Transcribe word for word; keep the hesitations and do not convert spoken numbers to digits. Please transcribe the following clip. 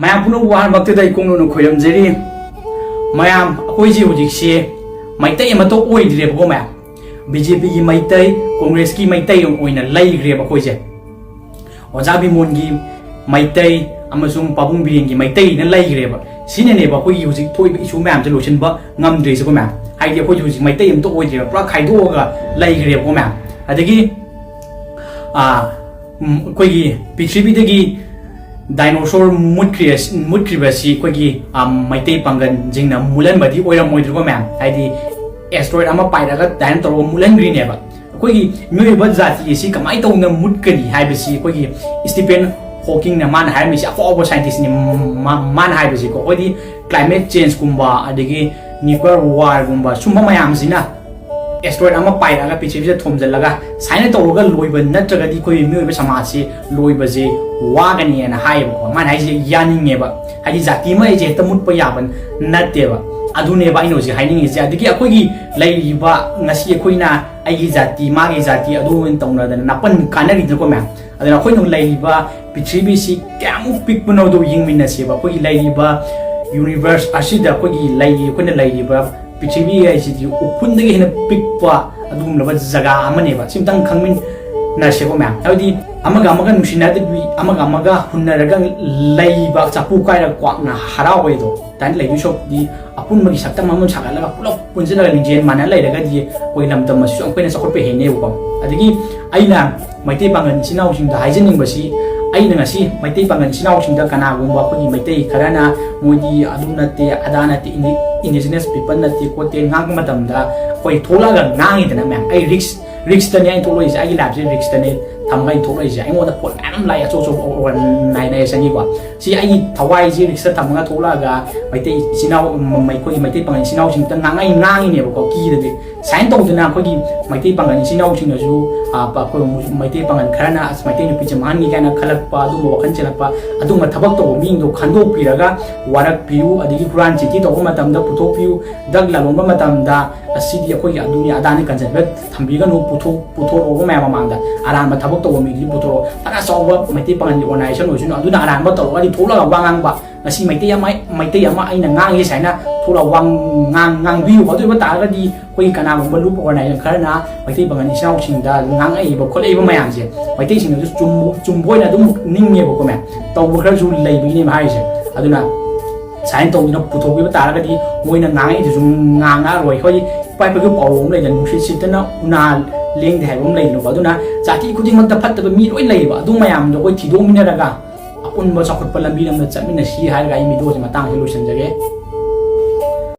ꯃꯌꯥꯝ ꯄꯨꯝꯅꯃꯛꯄꯨ ꯑꯍꯥꯟꯕꯃꯛꯇꯗ ꯑꯩ ꯀꯣꯡꯅꯣꯟꯅ ꯈꯣꯏꯔꯝꯖꯔꯤ꯫ ꯃꯌꯥꯝ, ꯑꯩꯈꯣꯏꯁꯦ ꯍꯧꯖꯤꯛꯁꯦ ꯃꯩꯇꯩ ꯑꯃꯠꯇ ꯑꯣꯏꯗ꯭ꯔꯦꯕꯀꯣ ꯃꯌꯥꯝ꯫ ꯕꯤ ꯖꯦ ꯄꯤꯒꯤ ꯃꯩꯇꯩ, ꯀꯣꯡꯒ꯭ꯔꯦꯁꯀꯤ ꯃꯩꯇꯩ ꯑꯣꯏꯅ ꯂꯩꯈ꯭ꯔꯦꯕ ꯑꯩꯈꯣꯏꯁꯦ꯫ ꯑꯣꯖꯥ ꯕꯤꯃꯣꯟꯒꯤ ꯃꯩꯇꯩ ꯑꯃꯁꯨꯡ ꯄꯥꯕꯨꯡ ꯕꯤꯔꯦꯟꯒꯤ ꯃꯩꯇꯩꯅ ꯂꯩꯈ꯭ꯔꯦꯕ꯫ ꯁꯤꯅꯅꯦꯕ ꯑꯩꯈꯣꯏꯒꯤ ꯍꯧꯖꯤꯛ ꯊꯣꯛꯏꯕ ꯏꯁꯨ ꯃꯌꯥꯝꯁꯦ ꯂꯣꯏꯁꯤꯟꯕ ꯉꯝꯗ꯭ꯔꯤꯁꯦꯀꯣ ꯃꯌꯥꯝ꯫ ꯍꯥꯏꯗꯤ ꯑꯩꯈꯣꯏꯁꯦ ꯍꯧꯖꯤꯛ ꯃꯩꯇꯩ ꯑꯝꯇ ꯑꯣꯏꯗ꯭ꯔꯦꯕ, ꯄꯨꯔꯥ ꯈꯥꯏꯗꯣꯛꯑꯒ ꯂꯩꯈ꯭ꯔꯦꯕꯀꯣ ꯃꯌꯥꯝ꯫ ꯑꯗꯒꯤ, ꯑꯥ, ꯎꯝ, ꯑꯩꯈꯣꯏꯒꯤ ꯄ꯭ꯔꯤꯊꯤꯕꯤꯗꯒꯤ ꯗꯥꯏꯅꯣꯁꯣꯔ ꯃꯨꯠꯈ꯭ꯔꯤ-, ꯃꯨꯠꯈ꯭ꯔꯤꯕꯁꯤ ꯑꯩꯈꯣꯏꯒꯤ, ꯑꯥ, ꯃꯩꯇꯩ ꯄꯥꯡꯒꯜꯁꯤꯡꯅ ꯃꯨꯠꯍꯟꯕꯗꯤ ꯑꯣꯏꯔꯝꯃꯣꯏꯗ꯭ꯔꯤꯀꯣ ꯃꯌꯥꯝ? ꯍꯥꯏꯗꯤ ꯑꯦꯁꯇ꯭ꯔꯣꯏꯗ ꯑꯃ ꯄꯥꯏꯔꯒ ꯑꯗꯨꯃꯥꯏꯅ ꯇꯧꯔꯒ ꯃꯨꯠꯍꯟꯈ꯭ꯔꯤꯅꯦꯕ꯫ ꯑꯩꯈꯣꯏꯒꯤ ꯃꯤꯑꯣꯏꯕ ꯖꯥꯇꯤ ꯑꯁꯤ ꯀꯃꯥꯏꯅ ꯇꯧꯅ ꯃꯨꯠꯀꯅꯤ ꯍꯥꯏꯕꯁꯤ ꯑꯩꯈꯣꯏꯒꯤ ꯁ꯭ꯇꯤꯐꯦꯟ ꯍꯣꯀꯤꯡꯅ, ꯃꯥꯅ ꯍꯥꯏꯔꯝꯃꯤꯁꯤ, ꯑꯐꯥꯎꯕ ꯁꯥꯏꯟꯇꯤꯁꯅꯤ, ꯃꯥ-, ꯃꯥꯅ ꯍꯥꯏꯕꯁꯤꯀꯣ, ꯑꯩꯈꯣꯏꯗꯤ ꯀ꯭ꯂꯥꯏꯃꯦꯠ ꯆꯦꯟꯖꯀꯨꯝꯕ, ꯑꯗꯒꯤ ꯅ꯭ꯌꯨꯀ꯭ꯂꯤꯌꯔ ꯋꯥꯔꯒꯨꯝꯕ ꯁꯨꯝꯕ ꯃꯌꯥꯝꯁꯤꯅ ꯑꯦꯁꯇ꯭ꯔꯣꯏꯗ ꯑꯃ ꯄꯥꯏꯔꯛꯑꯒ ꯄ꯭ꯔꯤꯊꯤꯕꯤꯁꯤꯗ ꯊꯣꯝꯖꯤꯜꯂꯒ ꯁꯨꯃꯥꯏꯅ ꯇꯧꯔꯒ ꯂꯣꯏꯕ ꯅꯠꯇ꯭ꯔꯒꯗꯤ ꯑꯩꯈꯣꯏ ꯃꯤꯑꯣꯏꯕ ꯁꯃꯥꯖꯁꯤ ꯂꯣꯏꯕꯁꯦ ꯋꯥꯒꯅꯤꯅ ꯍꯥꯏꯌꯦꯕꯀꯣ꯫ ꯃꯥꯅ ꯍꯥꯏꯁꯦ ꯌꯥꯅꯤꯡꯉꯦꯕ, ꯍꯥꯏꯗꯤ ꯖꯥꯇꯤ ꯑꯃ ꯑꯩꯁꯦ ꯍꯦꯛꯇ ꯃꯨꯠꯄ ꯌꯥꯕ ꯅꯠꯇꯦꯕ꯫ ꯑꯗꯨꯅꯦꯕ ꯑꯩꯅ ꯍꯧꯖꯤꯛ ꯍꯥꯏꯅꯤꯡꯉꯤꯁꯦ꯫ ꯑꯗꯒꯤ ꯑꯩꯈꯣꯏꯒꯤ ꯂꯩꯔꯤꯕ ꯉꯁꯤ ꯑꯩꯈꯣꯏꯅ ꯑꯩꯒꯤ ꯖꯥꯇꯤ, ꯃꯥꯒꯤ ꯖꯥꯇꯤ ꯑꯗꯨ ꯑꯣꯏꯅ ꯇꯧꯅꯗꯅ ꯅꯥꯄꯟ ꯀꯥꯟꯅꯔꯤꯗꯅꯀꯣ ꯃꯌꯥꯝ꯫ ꯑꯗꯨꯅ ꯑꯩꯈꯣꯏꯅ ꯂꯩꯔꯤꯕ ꯄ꯭ꯔꯤꯊꯤꯕꯤꯁꯤ ꯀꯌꯥꯃꯨꯛ ꯄꯤꯛꯄꯅꯣꯗꯣ ꯌꯦꯡꯃꯤꯟꯅꯁꯦꯕ꯫ ꯑꯩꯈꯣꯏꯒꯤ ꯂꯩꯔꯤꯕ ꯌꯨꯅꯤꯚꯔꯁ ꯑꯁꯤꯗ ꯑꯩꯈꯣꯏꯒꯤ ꯂꯩꯔꯤ-, ꯑꯩꯈꯣꯏꯅ ꯂꯩꯔꯤꯕ ꯄ꯭ꯔꯤꯊꯤꯕꯤ ꯍꯥꯏꯁꯤꯗꯤ ꯎꯐꯨꯟꯗꯒꯤ ꯍꯦꯟꯅ ꯄꯤꯛꯄ ꯑꯗꯨꯒꯨꯝꯂꯕ ꯖꯒꯥ ꯑꯃꯅꯦꯕ꯫ ꯁꯤꯝꯇꯪ ꯈꯪꯃꯤꯟꯅꯁꯦꯀꯣ ꯃꯌꯥꯝ꯫ ꯍꯥꯏꯕꯗꯤ ꯑꯃꯒ ꯑꯃꯒ ꯅꯨꯡꯁꯤꯅꯗꯕꯤ, ꯑꯃꯒ ꯑꯃꯒ ꯍꯨꯟꯅꯔꯒ ꯂꯩꯕ, ꯆꯥꯄꯨ ꯀꯥꯏꯔ ꯀ꯭ꯋꯥꯛꯅ ꯍꯔꯥꯎꯋꯦꯗꯣ꯫ ꯑꯗꯨꯃꯥꯏꯅ ꯂꯩꯗꯣꯏ ꯁꯔꯨꯛꯇꯤ ꯑꯄꯨꯟꯕꯒꯤ ꯁꯛꯇꯝ ꯑꯃ ꯁꯥꯒꯠꯂꯒ ꯄꯨꯂꯞ ꯄꯨꯟꯁꯤꯜꯂꯒ ꯂꯤꯡꯖꯦꯜ ꯃꯥꯟꯅ ꯂꯩꯔꯒꯗꯤ ꯑꯩꯈꯣꯏ ꯂꯝꯗꯝ ꯑꯁꯤꯁꯨ ꯑꯃꯨꯛꯀ ꯍꯦꯟꯅ ꯆꯥꯎꯈꯠꯄ ꯍꯦꯟꯅꯦꯕꯀꯣ꯫ ꯑꯗꯒꯤ ꯑꯩꯅ ꯃꯩꯇꯩ ꯄꯥꯉꯜ ꯏꯆꯤꯟ ꯏꯅꯥꯎꯁꯤꯡꯗ ꯍꯥꯏꯖꯅꯤꯡꯕꯁꯤ, ꯑꯩꯅ ꯉꯁꯤ ꯃꯩꯇꯩ ꯄꯥꯉꯜ ꯏꯆꯤꯟ ꯏꯅꯥꯎꯁꯤꯡꯗ ꯀꯅꯥꯒꯨꯝꯕ ꯑꯩꯈꯣꯏꯒꯤ ꯃꯩꯇꯩ ꯈꯔꯅ ꯃꯣꯏꯗꯤ ꯑꯗꯨ ꯅꯠꯇꯦ, ꯑꯗꯥ ꯅꯠꯇꯦ, ꯏꯟꯗꯤ-, indigenous people ꯅꯠꯇꯦ ꯈꯣꯠꯇꯦ ꯉꯥꯡꯕ ꯃꯇꯝꯗ ꯑꯩꯈꯣꯏ ꯊꯣꯛꯂꯛꯑꯒ ꯉꯥꯡꯉꯤꯗꯅ ꯃꯌꯥꯝ꯫ ꯑꯩ ꯔꯤꯛꯁ, ꯔꯤꯛꯁꯇꯅꯦ ꯑꯩꯅ ꯊꯣꯛꯂꯛꯏꯁꯦ, ꯑꯩꯒꯤ ꯂꯥꯏꯐꯁꯦ ꯔꯤꯛꯁꯇꯅꯦ ꯊꯝꯃꯒ ꯑꯩꯅ ꯊꯣꯛꯂꯛꯏꯁꯦ꯫ ꯑꯩꯉꯣꯟꯗ ꯄꯣꯠ ꯃꯌꯥꯝ ꯑꯃ ꯂꯥꯛꯑꯦ, ꯑꯆꯧ ꯑꯆꯧꯕ organizationꯒꯤꯀꯣ꯫ ꯁꯤ ꯑꯩꯒꯤ ꯊꯋꯥꯏꯁꯦ ꯔꯤꯛꯁꯇ ꯊꯝꯃꯒ ꯊꯣꯛꯂꯛꯑꯒ ꯃꯩꯇꯩ ꯏꯆꯤꯟ ꯏꯅꯥꯎ, ꯃ-, ꯑꯩꯈꯣꯏꯒꯤ ꯃꯩꯇꯩ ꯄꯥꯉꯜ ꯏꯆꯤꯟ ꯏꯅꯥꯎꯁꯤꯡꯇ ꯉꯥꯡꯉꯩ-, ꯉꯥꯡꯉꯤꯅꯦꯕꯀꯣ, ꯀꯤꯗꯕꯤ꯫ ꯁꯨꯃꯥꯏꯅ ꯇꯧꯗꯅ ꯑꯩꯈꯣꯏꯒꯤ ꯃꯩꯇꯩ ꯄꯥꯉꯜ ꯏꯆꯤꯟ ꯏꯅꯥꯎꯁꯤꯡꯅꯁꯨ, ꯑ, ꯄ-, ꯑꯩꯈꯣꯏ ꯃꯩꯇꯩ ꯄꯥꯉꯜ ꯈꯔꯅ "ꯑꯁ, ꯃꯩꯇꯩ ꯅꯨꯄꯤꯁꯦ ꯃꯥꯡꯍꯟꯒꯦ" ꯀꯥꯏꯅ ꯈꯜꯂꯛꯄ, ꯑꯗꯨꯒꯨꯝꯕ ꯋꯥꯈꯜ ꯆꯦꯜꯂꯛꯄ, ꯑꯗꯨꯒꯨꯝꯕ ꯊꯕꯛ ꯇꯧꯕ ꯃꯤꯁꯤꯡꯗꯣ ꯈꯟꯗꯣꯛꯄꯤꯔꯒ ꯋꯥꯔꯛꯄꯤꯌꯨ꯫ ꯑꯗꯒꯤ ꯍꯨꯔꯥꯟ ꯆꯤꯟꯊꯤ ꯇꯧꯕ ꯃꯇꯝꯗ ꯄꯨꯊꯣꯛꯄꯤꯌꯨ, ꯗ꯭ꯔꯒ ꯂꯂꯣꯟꯕ ꯃꯇꯝꯗ ꯑꯁꯤꯗꯤ ꯑꯩꯈꯣꯏꯒꯤ ꯑꯗꯨꯅꯤ ꯑꯗꯥꯅꯤ ꯀꯟꯁꯤꯟꯕ ꯊꯝꯕꯤꯒꯅꯨ, ꯄꯨꯊꯣꯛ-, ꯄꯨꯊꯣꯔꯛꯑꯣ ꯃꯌꯥꯝ ꯃꯃꯥꯡꯗ꯫ ꯑꯔꯥꯟꯕ ꯊꯕꯛ ꯇꯧꯕ ꯃꯤꯗꯨꯗꯤ ꯄꯨꯊꯣꯔꯛꯑꯣ꯫ ꯐꯅ ꯆꯥꯎꯕ ꯃꯩꯇꯩ ꯄꯥꯉꯜꯒꯤ organization ꯑꯣꯏꯁꯅꯨ, ꯑꯗꯨꯅ ꯑꯔꯥꯟꯕ ꯇꯧꯔꯒꯗꯤ ꯊꯣꯛꯂꯒ ꯋꯥ ꯉꯥꯡꯕ꯫ ꯉꯁꯤ ꯃꯩꯇꯩ ꯑꯃ, ꯃꯩꯇꯩ ꯑꯃ ꯑꯩꯅ ꯉꯥꯡꯉꯤ ꯁꯨꯃꯥꯏꯅ ꯊꯣꯛꯂꯒ ꯋꯥ ꯉꯥꯡ-, ꯉꯥꯡꯕꯤꯌꯨ꯫ ꯑꯗꯨ ꯑꯣꯏꯕ ꯇꯥꯔꯒꯗꯤ ꯑꯩꯈꯣꯏꯒꯤ ꯀꯅꯥꯒꯨꯝꯕ ꯂꯨꯞ organization ꯈꯔꯅ ꯃꯩꯇꯩ ꯄꯥꯉꯜ ꯏꯆꯤꯟ ꯏꯅꯥꯎꯁꯤꯡꯗ ꯉꯥꯡꯉꯛꯏꯕ ꯈꯣꯠꯂꯛꯏꯕ ꯃꯌꯥꯝꯁꯦ ꯃꯩꯇꯩꯁꯤꯡꯅꯁꯨ ꯆꯨꯝ-, ꯆꯨꯝꯕ ꯑꯣꯏꯅ ꯑꯗꯨꯝ ꯅꯤꯡꯉꯦꯕꯀꯣ ꯃꯌꯥꯝ꯫ ꯇꯧꯕ ꯈꯔꯁꯨ ꯂꯩꯕꯒꯤꯅꯦꯕ ꯍꯥꯏꯔꯤꯁꯦ꯫ ꯑꯗꯨꯅ ꯁꯨꯃꯥꯏꯅ ꯇꯧꯗꯅ ꯄꯨꯊꯣꯛꯄꯤꯕ ꯇꯥꯔꯒꯗꯤ ꯃꯣꯏꯅ ꯉꯥꯡꯉꯛꯏꯗꯨꯁꯨ ꯉꯥꯡꯉꯛꯑꯔꯣꯏ꯫ ꯑꯩꯈꯣꯏ ꯏꯄꯥ ꯏꯄꯨꯒꯤ ꯄꯥꯎꯔꯧ ꯑꯃ ꯂꯩꯗꯅ, "ꯅꯨꯡꯁꯤꯠ ꯁꯤꯠꯇꯅ ꯎꯅꯥ ꯂꯦꯡꯗꯦ" ꯍꯥꯏꯕ ꯑꯃ ꯂꯩꯗꯅꯀꯣ꯫ ꯑꯗꯨꯅ ꯖꯥꯇꯤ ꯈꯨꯗꯤꯡꯃꯛꯇ ꯐꯠꯇꯕ ꯃꯤ ꯂꯣꯏ ꯂꯩꯌꯦꯕ꯫ ꯑꯗꯨ ꯃꯌꯥꯝꯗꯣ ꯑꯩꯈꯣꯏ ꯊꯤꯗꯣꯛꯃꯤꯟꯅꯔꯒ ꯑꯄꯨꯟꯕ ꯆꯥꯎꯈꯠꯄ ꯂꯝꯕꯤꯔꯣꯝꯗ ꯆꯠꯃꯤꯟꯅꯁꯤ ꯍꯥꯏꯔꯒ ꯑꯩ videoꯁꯤ ꯃꯇꯥꯡꯁꯤ ꯂꯣꯏꯁꯤꯟꯖꯒꯦ꯫